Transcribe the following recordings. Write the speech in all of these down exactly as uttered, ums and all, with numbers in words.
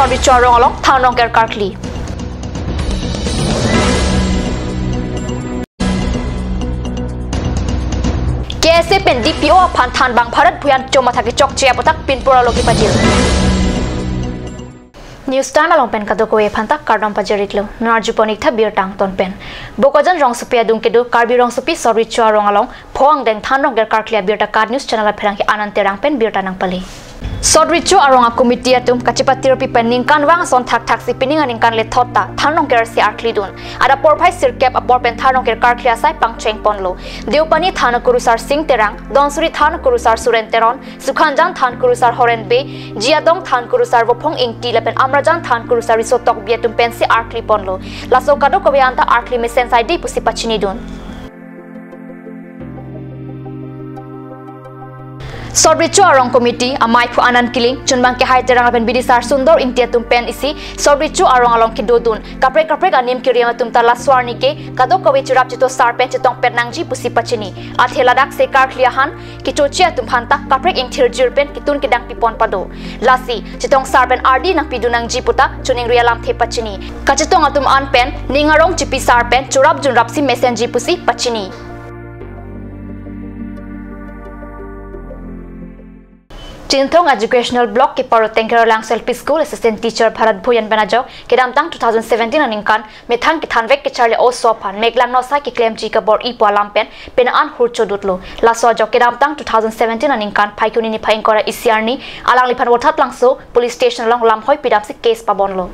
Sot Recho arong along than rongker karkli. K S A pen D P O aphan thanbang Bharat Bhuyan chomatha kechokche aputhak pinpur alo kipajir. News Time along pen kadokave aphan ta kardom pajir-iklo. Non arjupon-ik tha birta angton pen. Bokajan rongsopi adung kedo Karbi rongsopi Sot Recho arong along pho angdeng than rongker karkli abirta KAT News Channel apherangke Anand Terang pen birta nangpale. Sot Recho arong a-committee atum kachepatirpi pen ningkanvang ason thakthaksi pining aningkan lethot ta than rongker si arklidun. Adap porphai sirkep apor pen than rongker karkli asai pangchengponlo. Deopani than akurusar Sing Terang, Dhansiri than akurusar Suren Teron, Sukhanjan than akurusar Horen Bey, Jiadong than akurusar Vophong Ingti lapen Amrajan than akurusar Riso Tokbi atum pensi arkliponlo. Laso kadokave anta arkli mesen saide pusi pachinidun. Sot Recho arong committee amei aphu Anand Killing, chunbang Kehai Terang lapen bidisar Sundor Ingti atum pen isi Sot Recho arong along kedodun. Kaprek kaprek anim keriam atum ta laso arni ke kadokave cherap chetosar pen chetongpet nangji pusi pachini. Athe ladak se karkli ahan kechoche atum aphan ta kaprek ingthirjir pen ketun kedang pipon pado. Lasi chetongsar pen ardi nangpidun nangji puta choningri alamthe pachini. Kachetong atum an pen ning arong chipisar pen chorap junrapsi mesenji pusi pachini. Chinthong Educational Block keparo Tengker Langso L P School Assistant Teacher Bharat Bhuyan pen ajok kedamtang two thousand seventeen aningkan methang kethanvek kecharli oso aphan meklang nosai keklemji kabor-i pu alam pen pini an hur chodutlo. Laso ajok kedamtang two thousand seventeen aningkan Phaikuni niphai ingkoi ra isi arni alangliphan Vothatlangso Police Station along lamhoi pidamsi case pabonlo.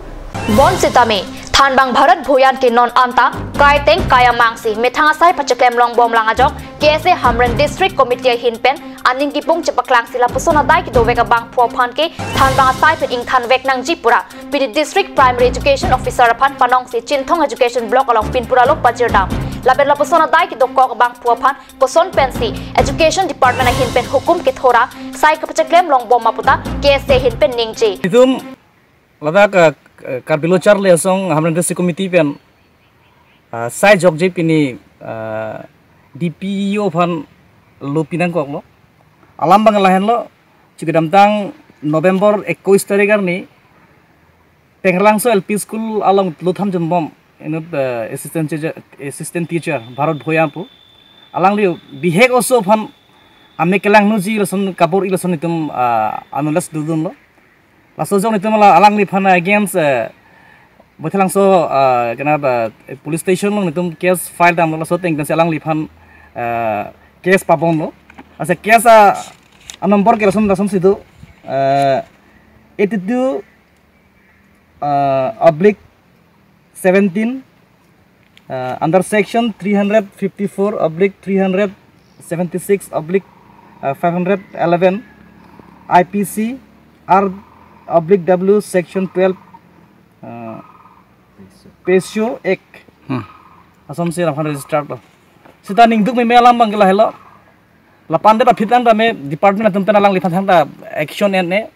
Bonsitame thanbang Bharat Bhuyan ke non anta kaiteng kayamangsi methang asai pacheklem longbomlang ajok K S A Hamren District Committee ahin pen aning kipung chepaklangsi lapuson adai kedovek abangphu aphan ke thanbang asai pen ingthanvek nangji pura pini District Primary Education Officer aphan panongsi Chinthong Education Block along pinpur alo pajirdam. Lapen lapuson adai kedokok abangphu aphan koson pensi Education Department ahin pen hukum kethora sai kapacheklem longbom ma puta K S A ahin pen ningje. Itum ladak, eh, Karbi Lo Charli Asong Hamren District Committee pen, ah, sai jokje pini, ah, D P E O aphan lo pinangkoklo. Alam abang lahenlo, chu kedamtang November ekkois tarik arni Tengker Langso L P School along lo than junbom inut, eh, assistant teacher, assistant teacher Bharat Bhuyan pu. Alangli bihek oso aphan amek kelang nangji lason kabor-i lason itum, ah, annulled dodunlo. Laso ajok itum la alangliphan against, eh, Vothatlangso, ah, kena ba, eh, police station along itum case file damlo, laso ateng pensi alangliphan, eh, case pabonlo. Ase case a, a number ke lason lason si do, eh, eighty two, uh, oblique seventeen, uh, under section three hundred fifty-four oblique three hundred seventy-six oblique, uh, five hundred eleven I P C R oblique W section twelve, uh, POCSO Act. Hmm. Asonsi lapan register lo. Seta ningduk meme alam abang ke lahelo. Lapan det aphi tangte me department atum pen alangliphan thangta action en-e.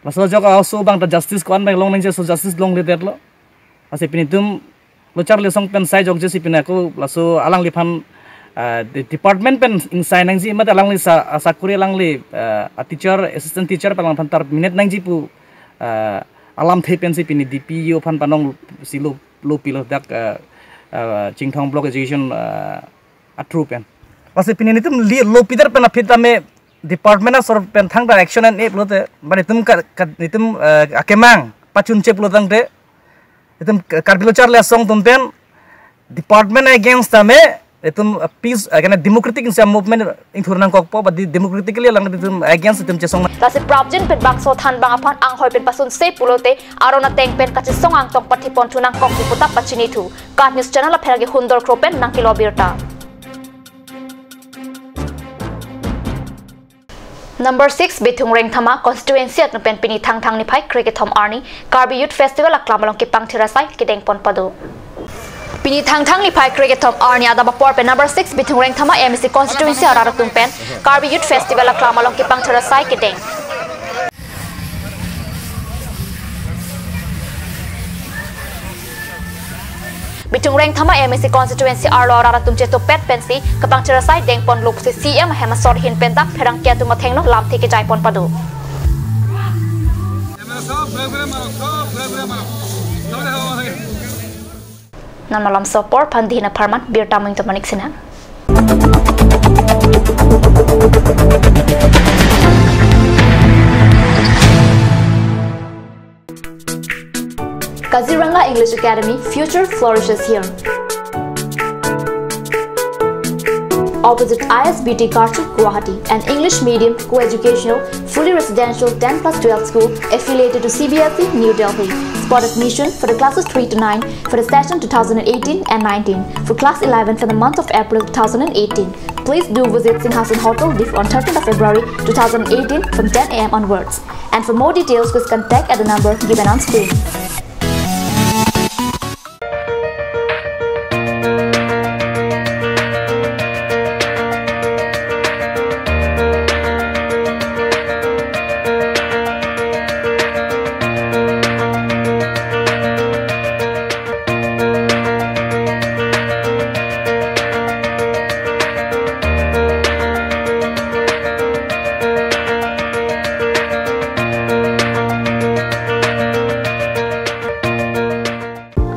Laso ajok a-oso abang ta justice ko-an abang long nangji, so justice longledetlo. Ase pini itum Lo Charli Asong pen sai jokje si pini ako laso alangliphan, ah, de-, department pen ingsai nangji mate alangli sa-, a-sakori alangli, ah, a-teacher, assistant teacher pen alangphan terminate nangji pu, ah, alamthe pensi pini D P E O aphan panongsi lo, lo pilo dak, ah, ah, Chinthong Block Education, ah, a-through pen. Lasi pini nelitum li-, lo pidet pen aphi tame department asor pen thangta action en-e pulote, ba nelitum ka, ka, nelitum, eh, akemang pachunche pulo tangte, nelitum Karbi Lo Charli Asong atum pen department against tame, nelitum, eh, peace, eh, kena democratic insa movement ingthur nangkokpo, ba di democratically alang nelitum against nelitum chesong. Lasi prapjin pen bangso thanbang aphan anghoi pen pasunse pulote, aron ateng pen kachesong angtong pathiponthu nangkok pu puta pachinithu. KAT News Channel apherangke Hundor Kro pen nangkelo birta. Number six Bithung Rengthama constituency atum pen pini Thangthang niphai krekethom arni Karbi Youth Festival aklam along kepangthir asai kedengpon pado. Pini Thangthang niphai krekethom arni adap apor pen number six Bithung Rengthama M A C constituency arat atum pen Karbi Youth Festival aklam along kepangthir asai kedeng. Bithung Rengthama M A C constituency arlo arat atum chetopet pensi kepangthir asai dengponlo pusi C E M ahem asor ahin pen ta pherangke atum athengno lamthe kejaipon pado. Non malomso apor aphan dihin apharman birta mo ingtomanik sinang. Kaziranga English Academy, future flourishes here. Opposite I S B T Karchuk, Guwahati, an English medium co-educational, fully residential ten plus twelve school affiliated to C B S E New Delhi. Spot admission for the classes three to nine for the session two thousand eighteen and nineteen, for class eleven for the month of April two thousand eighteen. Please do visit Singhasan Hotel, Diphu on thirteenth of February two thousand eighteen from ten A M onwards. And for more details, please contact at the number given on screen.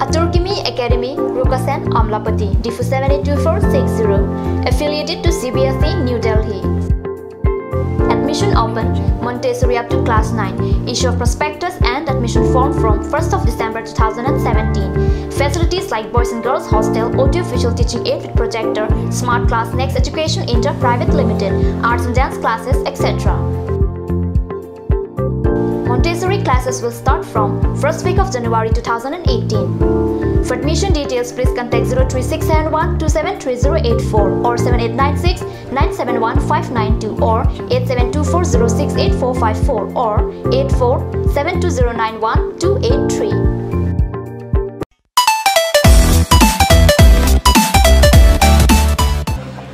Atur Kimi Academy, Rukasen, Amlapati, Diphu seven eight two four six zero. Affiliated to C B S E New Delhi. Admission open, Montessori up to class nine. Issue of prospectus and admission form from first of December two thousand seventeen. Facilities like boys and girls hostel, audio visual teaching aid with projector, smart class, Next Education India Private Limited, arts and dance classes, et cetera. Montessori classes will start from first week of January two thousand eighteen. For admission details, please contact zero three six seven one two seven three zero eight four or seven eight nine six nine seven one five nine two or eight seven two four zero six eight four five four or eight four seven two zero nine one two eight three.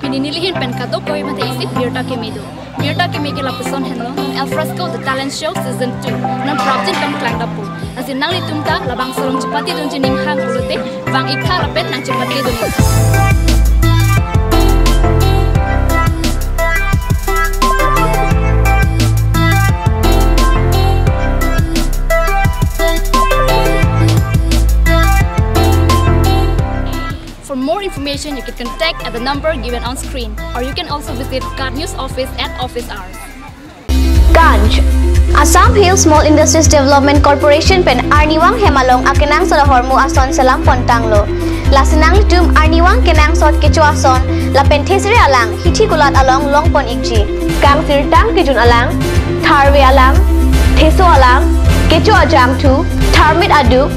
Pini nelihin pen kadokave mate isi birta kimi do. Birta kimi ke lapuson henlo, non Al Fresco The Talent Show Season two. Non prapjin pen klangdappo. Lasi nanglitum ta labangso along chepatedunji ning hang pulote, bang-ik tha lapen nangchepatedun. For more information, you can contact at the number given on screen, or you can also visit Kar News Office at office hours. Ganj. Assam Hill Small Industries Development Corporation pen arnivang hem along akenangsot ahormu ason selam pontanglo. Lasi nanglitum arnivang kenangsot kecho ason lapen thesere alang hithi kulat along longpon ikji. Kangsirtang kejun alang, tharve alang, theso alang, kecho ajangthu, tharmit aduk,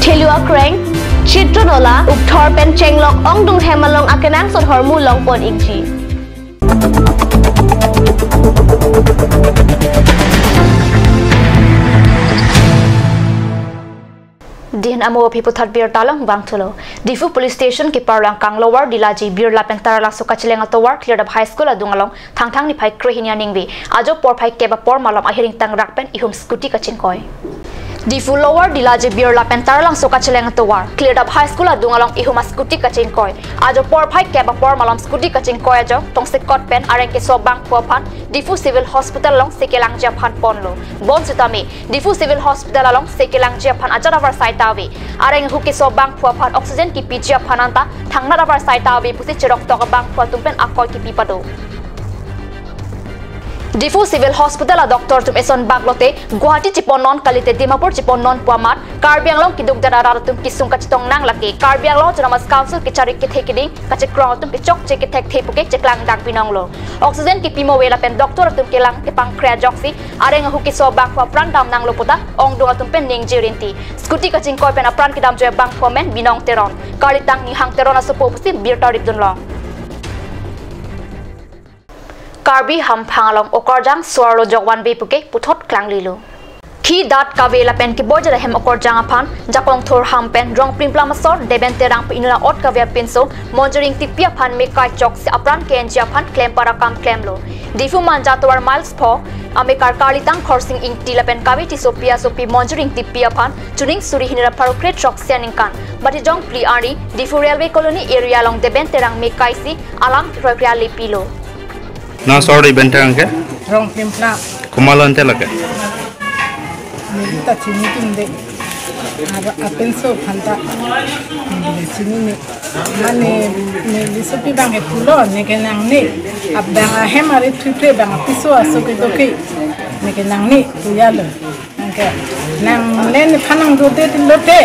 thelu akreng, chitron ola, ukthor pen chenglok ongdung hem along akenangsot ahormu longpon ikji. Dihin amo aphi puthot birta along vangthulo. Diphu Police Station keparlo angkang Lower Dilaji Birla pen Taralangso kacheleng atovar Klirdap High School adung along Thangthang niphai krehini aningve ajo porphai kep apor malom ahiring tangrak pen ihum scooty kachingkoi. Diphu Lower Dilaji Birla pen Taralangso kacheleng atovar Klirdap High School adung along ihum a-scooty kachingkoi. Ajo porphai kep apor malom scooty kachingkoi ajok tongsekot pen areng keso abangphu aphan Diphu Civil Hospital alongsi kelangji aphan ponlo. Bonsitame Diphu Civil Hospital alongsi kelangji aphan ajat avarsai ta ave. Areng ahu keso abangphu aphan oxygen kipiji aphan anta thangnat avarsai ta ave pusi cheroktok abangphu atum pen akoi kipi pado. Diphu Civil Hospital a-doctor atum eson bak lote Guwahati chepon non kalite Dimapur chepon non pu amat Karbi Anglong keduk dara arat atum kesung kachetong nang lake Karbi Anglong Autonomous Council kechari kethe keding kachekrong atum kechokche kethekthe puke cheklangdang pinonglo. Oxygen kipi mo ave lapen doctor atum kelang kepangkre ajoksi areng ahu keso abangphu apran dam nanglo puta ongdung atum pen ningje rinti. Scooty kachingkoi pen apran kedamjoi abangphu amen Binong Teron. Karlitang Nihang Teron asopo pusi birta ripdunlong. Karbi Hamphang along okarjang so-arlo jokvanve puke puthot klanglilo. Khi dat kave lapen keboi jat ahem okarjang aphan Jakong Thor Ham pen Rongplimplam asor Deben Terang pu inut a-ot kave apinso Monjir Ingtipi aphan mekai choksi apran ke-enji aphan klempar akam klemlo. Diphu Manja tovar miles pho amekar Karlitang Khorsing Ingti lapen kave Tisopi asopi Monjir Ingtipi aphan chuning suri hini ra pharo kre throksi aningkan Matijong phli arni Diphu Railway Colony area along Deben Terang mekaisi alam kroikre ale pilo. Na sor Deben Terang ke? Rongplimplam. Komat lo ante lake? Neli ta chini tum de. Aro apinso aphan ta neli chinine. Mane neli sopi abang ke pulo, neke nangne. Abang ahem ari thuthu abang apiso aso kedo ke, neke nangne puya lo. Anke nang len phan nangdode lote,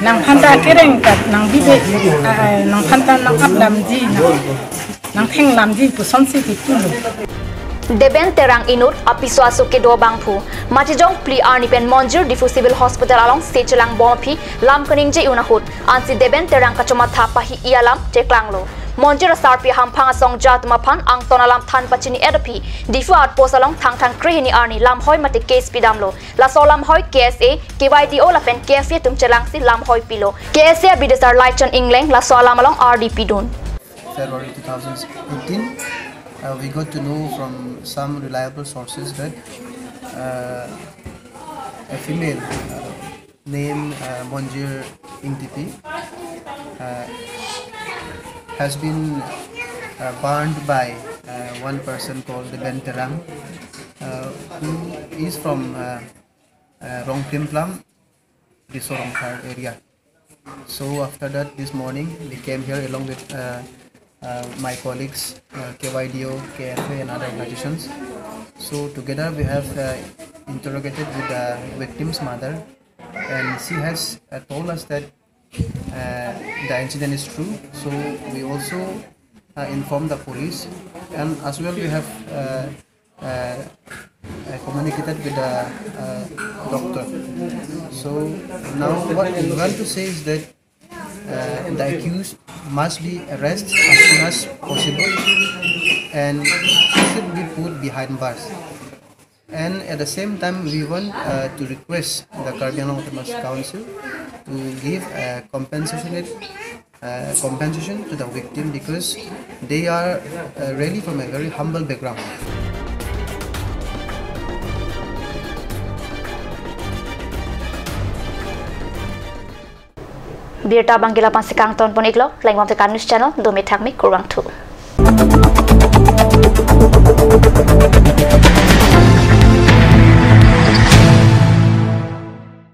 nangphan ta kereng ta nangbibe, ah, nangphan ta nang-ap lamji, nang, nangtheng lamji pusonsi kipulo. Deben Terang inut apiso aso kedo abangphu Machijong phli arni pen Monjir Diphu Civil Hospital alongsi chelangbom aphi lam kaningje un ahut, ansi Deben Terang kachomatha pahi-i alam cheklanglo. Monjir asarpi ahamphang asong atum aphan angton alam than pachini-et aphi Diphu Outpost along Thangthang krehini arni lamhoi mate case pidamlo. Laso lamhoi K S A, K Y D O lapen K F A atum chelangsi lamhoi pilo. K S A abidisar Laichon Engleng laso alam along ardi pidun. February two thousand eighteen, uh, we got to know from some reliable sources that, uh, a female, uh, named, uh, Monjir Ingtipi, uh, has been, uh, burned by, uh, one person called Deben Terang, uh, who is from, uh, uh, Rongplimplam, Riso Rongphar area. So after that, this morning, we came here along with, uh, uh, my colleagues, uh, K Y D O, K F A, and other organizations. So together, we have, uh, interrogated with the victim's mother, and she has, uh, told us that, uh, the incident is true. So we also, uh, informed the police, and as well we have, uh, uh, uh, communicated with the, uh, doctor. So now what we want to say is that, uh, the accused must be arrested as soon as possible and should be put behind bars. And at the same time, we want, uh, to request the Karbi Anglong Autonomous Council to give a compensation, uh, compensation to the victim, because they are, uh, really from a very humble background. Birta abang ke lapu-an si kangton pon-iklo, langbom Tekang News Channel, dome thakme, kurvangthu.